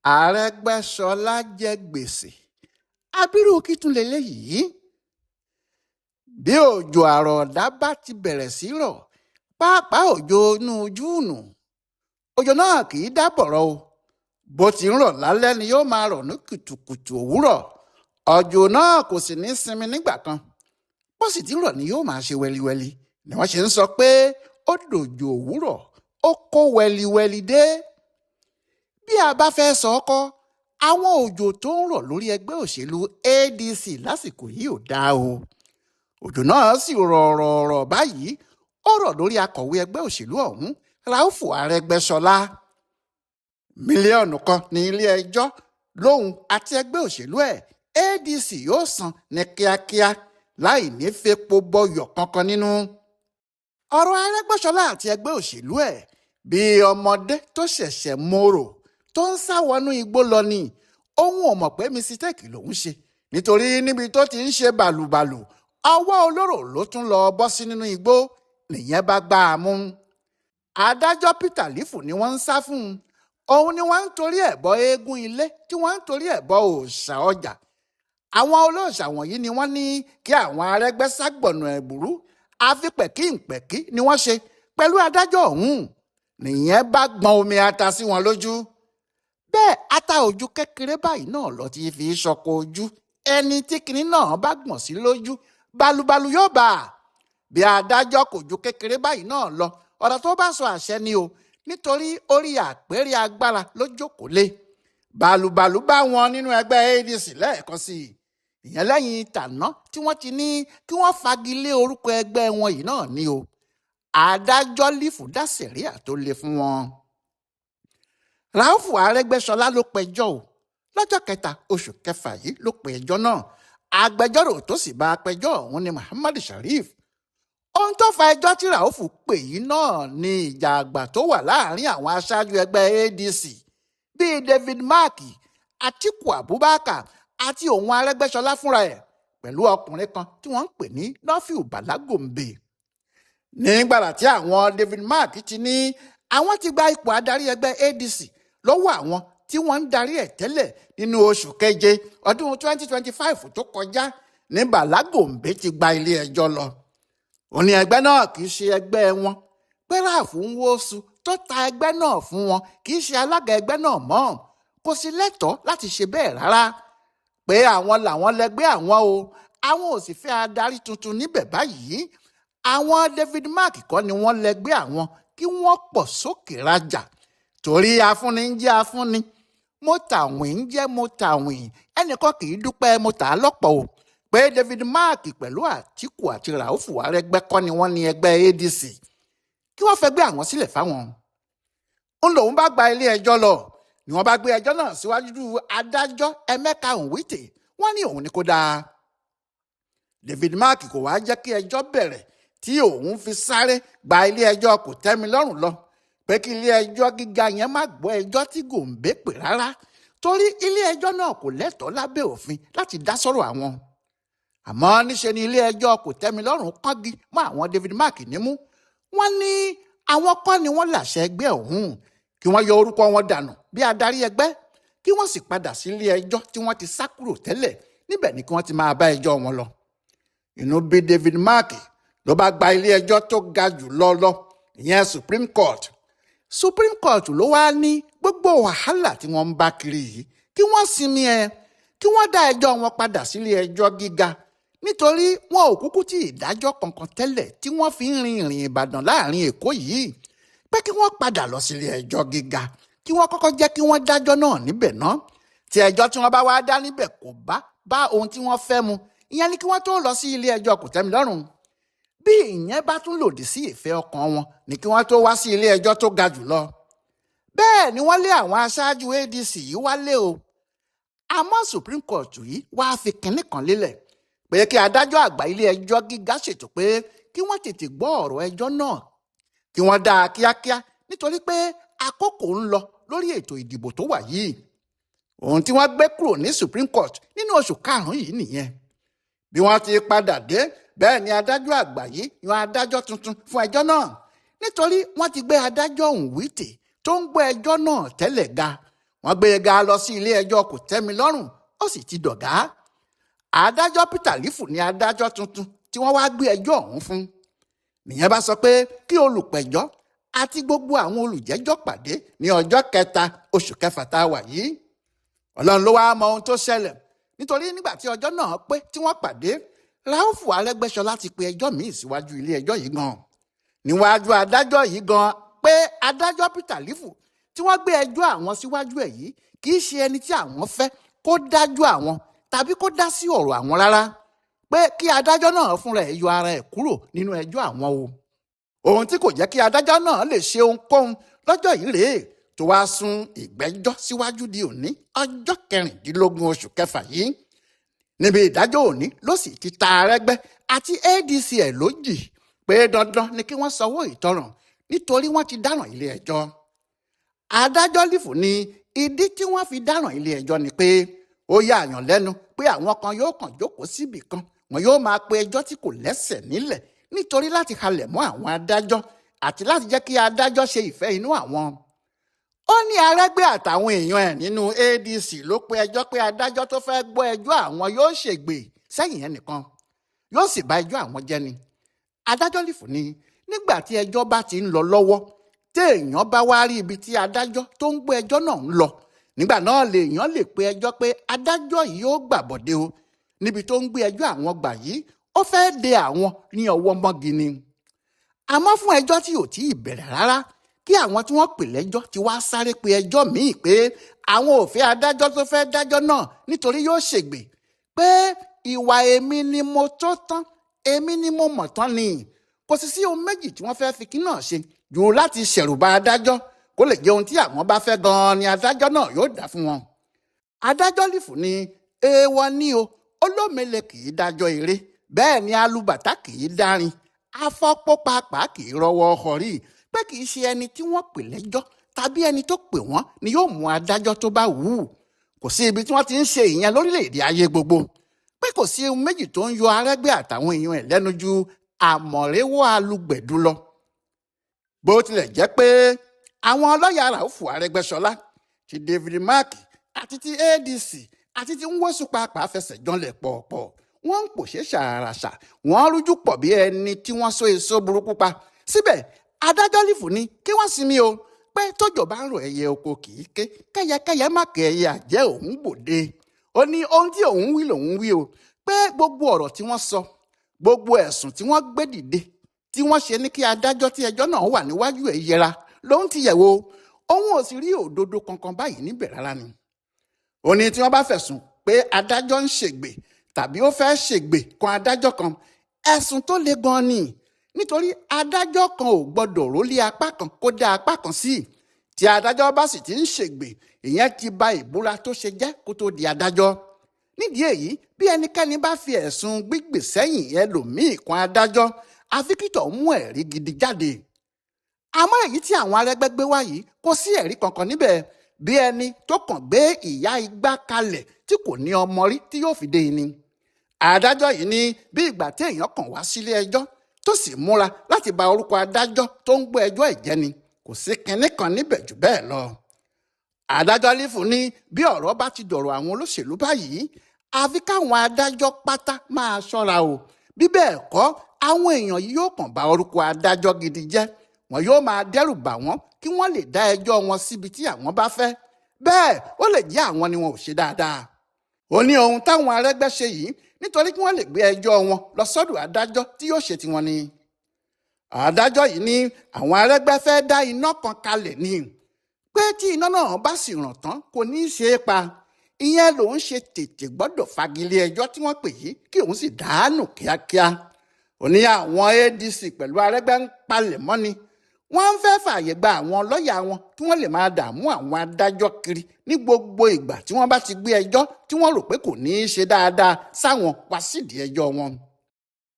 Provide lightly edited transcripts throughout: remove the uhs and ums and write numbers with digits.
Arẹ́gbẹ́ṣọlá jẹ gbèsè, abirú kí tún lélẹ́yìí? Bí òjò àrọ̀ọ̀dá bá ti bẹ̀rẹ̀ sí rọ̀, pàápàá òjò inú Júùnù, òjò náà kì í dá bọ̀rọ̀ o. Bó ti ń rọ̀ lálẹ́ ni yóò máa rọ̀ ní kùtùkùtù òwúrọ̀. Òjò náà kò sì ní sinmi nígbà kan. Bó sì ti ń rọ̀ ni yóò máa ṣe wẹliwẹli. Ni wọ́n ṣe ń sọ pé ó dòjò òwúrọ̀, ó kó wẹliwẹli dé. Bí a bá fẹ́ sọ ọ́ kọ́, àwọn òjò tó ń rọ̀ lórí ẹgbẹ́ òṣèlú ADC lásìkò yìí ò dáa o. Òjò náà sì rọ̀ rọ̀ rọ̀ báyìí, ó rọ̀ lórí akọ̀wé ẹgbẹ́ òṣèlú ọ̀hún, Raufu Arẹ́gbẹ́ṣọlá. 1 mílíọ̀nù ní ilé-ẹjọ́ lóun àti ẹgbẹ́ òṣèlú ẹ̀ ADC yóò san ní kíákíá láì ní fepo bọyọ̀ kankan nínú. Ọ̀rọ̀ Arẹ́gbẹ́ṣọlá àti ẹgbẹ́ òṣèlú ẹ̀ bí ọmọdé tó ṣẹ̀ṣẹ̀ mòrò tó ń sá wọnú igbó lọ ni. Òun ò mọ̀ pé mísítẹ́ẹ̀kì lòún ṣe, nítorí níbi tó ti ń ṣe bàlùbàlù, ọwọ́ olóró ló tún lọ bọ́ sí nínú igbó, nìyẹn bá gbá a mú. Adájọ́ Peter Lifu ni wọ́n ń sá fún un. Òun ni wọ́n ń torí ẹ̀ bọ eégún ilé, tí wọ́n ń torí ẹ̀ bọ òòṣà ọjà. Àwọn olóòṣà wọ̀nyí ni wọ́n ní kí àwọn Arẹ́gbẹ́ ságbọ̀nà ẹ̀bùrú, àfi pẹ̀kí-ǹpẹ̀kí ni wọ́n ṣe pẹ̀lú adájọ́ ọ̀hún. Nìyẹn bá gbọn omi ata sí wọn lójú. Bẹ́ẹ̀ ata ojú kékeré báyìí náà lọ ti fi ṣọkọ ojú. Ẹni tí kinní náà bá gbọ̀n sí lójú, balùbalù yóò bà á. Bí adájọ́ kò ju kékeré báyìí náà lọ, ọ̀rọ̀ tó bá sọ àṣẹ ni o, nítorí orí àpèrè agbára ló jókòó lé. Balùbalù bá wọn nínú ẹgbẹ́ ADC lẹ́ẹ̀kan sí i. Ìyẹn lẹ́yìn tàná tí wọ́n ti ní kí wọ́n fagilé orúkọ ẹgbẹ́ wọn yìí náà ni o. Adájọ́ Lífù dá sẹ̀ríà tó le fún wọn. Raufu Arẹ́gbẹ́ṣọlá ló pẹjọ́ o. Lọ́jọ́ 3 oṣù kẹfà yìí ló pe ẹjọ́ náà. Agbẹjọ́rò tó sì bá a pẹjọ́ ọ̀hún ni Muhammad Sharif. Ohun tó fa ẹjọ́ tí Raufu pè yìí náà ni ìjà àgbà tó wà láàrin àwọn aṣáájú ẹgbẹ́ ADC bíi David Mark, Atiku Abubakar àti òun Arẹ́gbẹ́ṣọlá fúnra ẹ̀ pẹ̀lú ọkùnrin kan tí wọ́n ń pè ní Nafiu Bala Gombe. Nígbàrà tí àwọn David Mark ti ní àwọn ti gba ipò adarí ẹgbẹ́ ADC lọ́wọ́ àwọn tí wọ́n ń darí ẹ̀ tẹ́lẹ̀ nínú oṣù keje ọdún 2025 tó kọjá ní Bala Gombe ti gba ilé ẹjọ́ lọ. Ó ní ẹgbẹ́ náà kì í ṣe ẹgbẹ́ wọn, pé Ralph Nwosu tó ta ẹgbẹ́ náà fún wọn kì í ṣe alága ẹgbẹ́ náà mọ́, kò sì lẹ́tọ̀ọ́ láti ṣe bẹ́ẹ̀ rárá, pé àwọn làwọn lẹgbẹ́ àwọn o, àwọn ò sì fẹ́ adarí tuntun níbẹ̀ báyìí. Àwọn David Mark kọ́ ni wọ́n lẹgbẹ́ àwọn, kí wọ́n pọ̀ sókè rajà, torí afúnni ń jẹ́ afúnni, mo tàwìn ń jẹ́ mo tàwìn, ẹnìkan kì í dúpẹ́ mo tà á lọ́pọ̀ o. Pé David Mark pẹ̀lú Àtíkù àti Raufu Arẹ́gbẹ́ kọ́ ni wọ́n ní ẹgbẹ́ ADC, kí wọ́n fẹ́ gbé àwọn sílẹ̀ fáwọn. Ń lòun bá gba ilé ẹjọ́ lọ, ni wọ́n bá gbé ẹjọ́ náà síwájú adájọ́ Emeka Nwite, wọ́n ní òun ni kó dáa. David Mark kò wá jẹ́ kí ẹjọ́ bẹ̀rẹ̀ tí òun fi sáré gba ilé ẹjọ́ kò tẹ́mi lọ́rùn lọ, pé kí ilé ẹjọ́ gíga yẹn má gbọ́ ẹjọ́ tí Gombe pè rárá, torí ilé ẹjọ́ náà kò lẹ́tọ̀ọ́ lábẹ́ òfin láti dá sọ́rọ̀ àwọn. Àmọ́ níṣe ni ilé ẹjọ́ kò tẹ́mi lọ́rùn kángi mọ́ àwọn David Mark nímú. Wọ́n ní àwọn kọ́ ni wọ́n làṣẹ ẹgbẹ́ ọ̀hún, kí wọ́n yọ orúkọ wọn dànù bí adarí ẹgbẹ́, kí wọ́n sì padà sí ilé ẹjọ́ tí wọ́n ti sá kúrò tẹ́lẹ̀, níbẹ̀ ni kí wọ́n ti máa bá ẹjọ́ wọn lọ. Inú bí David Mark ló bá gba ilé ẹjọ́ tó ga jù lọ lọ, ìyẹn Supreme Court. Supreme Court ló wá ní gbogbo wàhálà tí wọ́n ń bá kiri yìí, kí wọ́n sinmi ẹ, kí wọ́n dá ẹjọ́ wọn padà sílé ẹjọ́ gíga, nítorí wọn ò kúkú tí ìdájọ́ kankan tẹ́lẹ̀ tí wọ́n fi ń rin ìrìn Ìbàdàn láàrin Èkó yìí, pé kí wọ́n padà lọ sílé ẹjọ́ gíga, kí wọ́n kọ́kọ́ jẹ́ kí wọ́n dájọ́ náà níbẹ̀ ná. Tí ẹjọ́ tí wọ́n bá wá dá níbẹ̀ kò bá bá ohun tí wọ́n fẹ́ mu, ìyẹn ni kí wọ́n tó lọ sí ilé ẹjọ́ kòtẹ́milọ́rùn. Bí ìyẹn bá tún lòdì sí ìfẹ́ ọkàn wọn ni kí wọ́n tó wá sí ilé ẹjọ́ tó ga jù lọ. Bẹ́ẹ̀ ni wọ́n lé àwọn aṣáájú ADC yìí wálé o. Àmọ́ Supreme Court yìí wáá fi kinní kan lélẹ̀ pé kí adájọ́ àgbà ilé ẹjọ́ gíga ṣètò pé kí wọ́n tètè gbọ́ ọ̀rọ̀ ẹjọ́ náà, kí wọ́n dá a kíákíá, nítorí pé àkókò ń lọ lórí ètò ìdìbò tó wà yìí. Ohun tí wọ́n gbé kúrò ní Supreme Court nínú oṣù karùn-ún yìí nìyẹn. Bí wọ́n ti padà dé, bẹ́ẹ̀ ni adájọ́ àgbà yìí yan adájọ́ tuntun fún ẹjọ́ náà, nítorí wọ́n ti gbé adájọ́ Nwite tó ń gbọ́ ẹjọ́ náà tẹ́lẹ̀ ga. Wọ́n gbé e ga lọ sí ilé ẹjọ́ kò tẹ́mi lọ́rùn, ó sì ti dọ̀gá. Adájọ́ Peter Lifu ní adájọ́ tuntun tí wọ́n wá gbé ẹjọ́ ọ̀hún fún. Nìyẹn bá sọ pé kí olùpẹ̀jọ́ àti gbogbo àwọn olùjẹ́jọ́ pàdé ní ọjọ́ kẹta oṣù kẹfà tá a wà yìí. Ọlọ́run ló wáá mọ ohun tó ṣẹlẹ̀, nítorí nígbà tí ọjọ́ náà pé tí wọ́n pàdé, Ráúfù Arẹ́gbẹ́ṣọlá ti pe ẹjọ́ míì síwájú ilé ẹjọ́ yìí gan, níwájú adájọ́ yìí gan, pé adájọ́ Peter Lifu tí wọ́n gbé ẹjọ́ àwọn síwájú ẹ̀ yìí kì í ṣe ẹni tí àwọn fẹ́ kó dájú àwọn tàbí kó dá sí ọ̀rọ̀ àwọn rárá, pé kí adájọ́ náà fúnra ẹ̀ yọ ara ẹ̀ kúrò nínú ẹjọ́ àwọn o. Ohun tí kò jẹ́ kí adájọ́ náà lè ṣe ohunkóhun lọ́jọ́ yìí rèé tó wáá sún ìgbẹ́jọ́ síwájú di òní ọjọ́ 16 oṣù kẹfà yìí. Níbi ìdájọ́ òní ló sì ti ta Arẹ́gbẹ́ àti ADC ẹ̀ lójì pé dandan ni kí wọ́n sanwó ìtanràn nítorí wọ́n ti dáràn ilé ẹjọ́. Adájọ́ Lífù ní ìdí tí wọ́n fi dáràn ilé ẹjọ́ ni pé ó yà àyàn lẹ́nu pé àwọn kan yóò kàn jókòó síbì kan, wọn yóò máa pe ẹjọ́ tí kò lẹ́sẹ̀ nílẹ̀ nítorí láti halẹ̀ mọ́ àwọn adájọ́ àti láti jẹ́ kí adájọ́ ṣe ìfẹ́ inú àwọn. Ó ní Arẹ́gbẹ́ àtàwọn èèyàn ẹ̀ nínú ADC ló pe ẹjọ́ pé adájọ́ tó fẹ́ gbọ́ ẹjọ́ àwọn yóò ṣègbè sẹ́yìn ẹnìkan, yóò sì bà ẹjọ́ àwọn jẹ́ ni. Adájọ́ Lífù ní nígbà tí ẹjọ́ bá ti ń lọ lọ́wọ́, téèyàn bá wá rí ibi tí adájọ́ tó ń gbọ́ ẹjọ́ náà ń lọ, nígbà náà lèèyàn lè pe ẹjọ́ pé adájọ́ yìí ó gbàbọ̀dé o, níbi tó ń gbé ẹjọ́ àwọn gbà yìí ó fẹ́ de àwọn ní ọwọ́ mọ́gi ni. Àmọ́ fún ẹjọ́ tí ò tí ì bẹ̀rẹ̀ rárá, kí àwọn tí wọ́n pè lẹ́jọ́ ti wá sáré pe ẹjọ́ míì pé àwọn ò fẹ́ adájọ́ tó fẹ́ dájọ́ náà nítorí yóò ṣègbè, pé ìwà èmi ni mo tó tán, èmi ni mo mọ̀ tán ni. Kò sì sí ohun méjì tí wọ́n fẹ́ fi kí náà ṣe jù láti ṣẹ̀rùba adájọ́ kó lè jẹ́ ohun tí àwọn bá fẹ́ gan-an ni adájọ́ náà yóò dá fún wọn. Adájọ́ Lífù ní èèwọ̀ ni o, olómele kì í dájọ́ eré, bẹ́ẹ̀ ni alùbàtà kì í dárin, afọ́pọ́pàpà kì í rọwọ́ ọkọ̀ rí, pé kì í ṣe ẹni tí wọ́n pè lẹ́jọ́ tàbí ẹni tó pè wọ́n ni yóò mú adájọ́ tó bá wù ú. Kò sí ibi tí wọ́n ti ń ṣe ìyẹn lórílẹ̀‐èdè ayé gbogbo, pé kò sí ohun méjì tó ń yọ Arẹ́gbẹ́ àtàwọn èèyàn ẹ̀ lẹ́nu ju àmọ̀réwọ́ alùgbẹ̀dù lọ. Bó tilẹ̀ jẹ́ pé àwọn ọlọ́yà Ráúfù Arẹ́gbẹ́ṣọlá ti David Mark àti ti ADC àti ti Nwosu pàápàá fẹsẹ̀ janlẹ̀ pọ̀ọ̀pọ̀, wọ́n ń pòṣé ṣàràṣà, wọ́n rújú pọ̀ bí ẹni tí wọ́n so èso burúkú pa. Síbẹ̀ adájọ́ Lífù ní kí wọ́n sinmi o, pé tójò bá ń rò ẹyẹ oko kì í ké, kẹ́yẹkẹ́yẹ má kẹ́ ẹyẹ àjẹ́ òun gbòde. Ó ní ohun tí òun wí lòun wí o, pé gbogbo ọ̀rọ̀ tí wọ́n sọ, gbogbo ẹ̀sùn tí wọ́n gbé dìde tí wọ́n ṣe ní kí adájọ́ tí ẹjọ́ náà wà níwájú ẹ̀ yẹra lòun ti yẹ̀wò, òun ò sì rí òdodo kankan báyìí níbẹ̀ rárá ni. Ó ní tí wọ́n bá fẹ̀sùn pé adájọ́ ń ṣègbè tàbí ó fẹ́ ṣègbè kan adájọ́ kan, ẹ̀sùn tó le gan ni, nítorí adájọ́ kan ò gbọ́dọ̀ rólé apá kan kó dá apá kan sí. Tí adájọ́ bá sì ti ń ṣègbè, ìyẹn ti ba ìbúra tó ṣe jẹ́ kó tó di adájọ́. Nídìí èyí, bí ẹnikẹ́ni bá fi ẹ̀sùn gbígbè sẹ́yìn ẹlòmíì kan adájọ́, àfi kí tọ̀hún mú ẹ̀rí gidi jáde. Àmọ́ èyí tí àwọn Arẹ́gbẹ́ gbé wá yìí kò sí ẹ̀rí kankan níbẹ̀, bí ẹni tó kàn gbé ìyá igbá kalẹ̀ tí kò ní ọmọ rí tí yóò fi dé ni. Adájọ́ yìí ní bí ìgbà tí èèyàn kàn wá sílé ẹjọ́ tó sì múra láti ba orúkọ adájọ́ tó ń gbọ́ ẹjọ́ ẹ̀ jẹ́ ni, kò sí kinní kan níbẹ̀ jù bẹ́ẹ̀ lọ. Adájọ́ Lífù ní bí ọ̀rọ̀ bá ti dọ̀rọ̀ àwọn olóṣèlú báyìí, àfi káwọn adájọ́ pátá máa ṣọ́ra o, bí bẹ́ẹ̀ kọ́ àwọn èèyàn yìí yóò kàn ba orúkọ adájọ́ gidi jẹ́, wọn yóò máa dẹ́rù bà wọ́n kí wọ́n lè dá ẹjọ́ wọn síbi tí àwọn bá fẹ́, bẹ́ẹ̀ ó lè jẹ́ àwọn ni wọn ò ṣe dáadáa. Ó ní ohun táwọn Arẹ́gbẹ́ ṣe yìí nítorí kí wọ́n lè gbé ẹjọ́ wọn lọ sọ́dọ̀ adájọ́ tí yóò ṣe tiwọn ni. Adájọ́ yìí ní àwọn Arẹ́gbẹ́ fẹ́ dá iná kan kalẹ̀ ni, pé tí iná náà bá sì ràn tán kò ní í ṣe é pa. Ìyẹn lòun ṣe tètè gbọ́dọ̀ fagilé ẹjọ́ tí wọ́n pè yìí kí òun sì dàánù kíákíá. Ó ní àwọn ADC pẹ̀lú Arẹ́gbẹ́ ń palẹ̀ mọ́ ni, wọ́n ń fẹ́ fààyè gba àwọn lọ́ọ̀yà wọn kí wọ́n lè máa dààmú àwọn adájọ́ kiri ní gbogbo ìgbà tí wọ́n bá ti gbé ẹjọ́ tí wọ́n rò pé kò ní í ṣe dáadáa sáwọn wá sídìí ẹjọ́ wọn.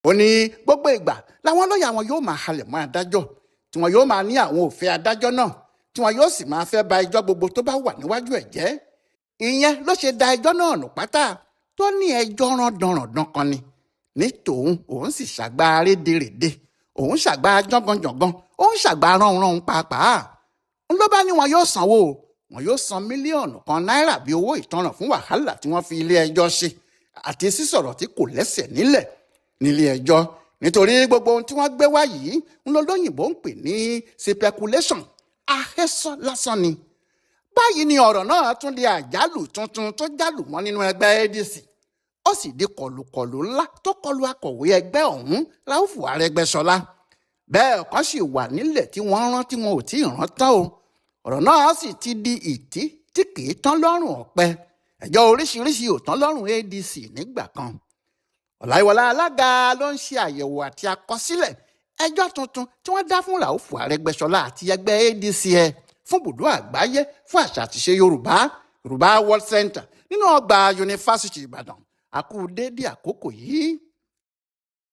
Ó ní gbogbo ìgbà làwọn lọ́ọ̀yà wọn yóò máa halẹ̀ mọ́ adájọ́, tí wọn yóò máa ní àwọn ò fẹ́ adájọ́ náà, tí wọn yóò sì máa fẹ́ ba ẹjọ́ gbogbo tó bá wà níwájú ẹ̀ jẹ́. Ìyẹn ló ṣe da ẹjọ́ náà nù pátá tó ní ẹjọ́ rándanràndan kan ni. Ní tòun, òun sì ṣàgbá rédèrèdè, òun ṣàgbá jọ̀ngànjọ̀ngàn, òun ṣàgbá ránranrun pàápàá. Ń ló bá ní wọn yóò sanwó, Wọn yóò san 1 mílíọ̀nù náírà bí owó ìtanràn fún wàhálà tí wọ́n fi ilé ẹjọ́ ṣe àti sísọ̀rọ̀ tí kò lẹ́sẹ̀ nílẹ̀ nílé ẹjọ́, nítorí gbogbo ohun tí wọ́n gbé wá yìí ń lọ lóyìnbó ń pè ní speculation, àhesọ lásán ni. Báyìí ni ọ̀rọ̀ náà tún di àjálù tuntun tó jálù mọ́ nínú ẹgbẹ́ ADC. Ó sì di kọlùkọlù ńlá tó kọlu akọ̀wé ẹgbẹ́ ọ̀hún, Ráúfù Arẹ́gbẹ́ṣọlá. Bẹ́ẹ̀ kan sì wà nílẹ̀ tí wọ́n rán tí wọn ò tí ì rán tán o. Ọ̀rọ̀ náà sì ti di ìtí tí kì í tán lọ́rùn ọ̀pẹ. Ẹjọ́ oríṣiríṣi ò tán lọ́rùn ADC nígbà kan. Ọláyíwọlá Alága ló ń ṣe àyẹ̀wò àti àkọsílẹ̀ ẹjọ́ tuntun tí wọ́n dá fún Ràúfù Arẹ́gbẹ́ṣọlá àti ẹgbẹ́ ADC ẹ fún bùdó àgbáyé fún àṣà àtiṣe Yorùbá, Yorùbá World Center, nínú ọgbà Yunifásitì Ìbàdàn. A kú déédéé àkókò yìí.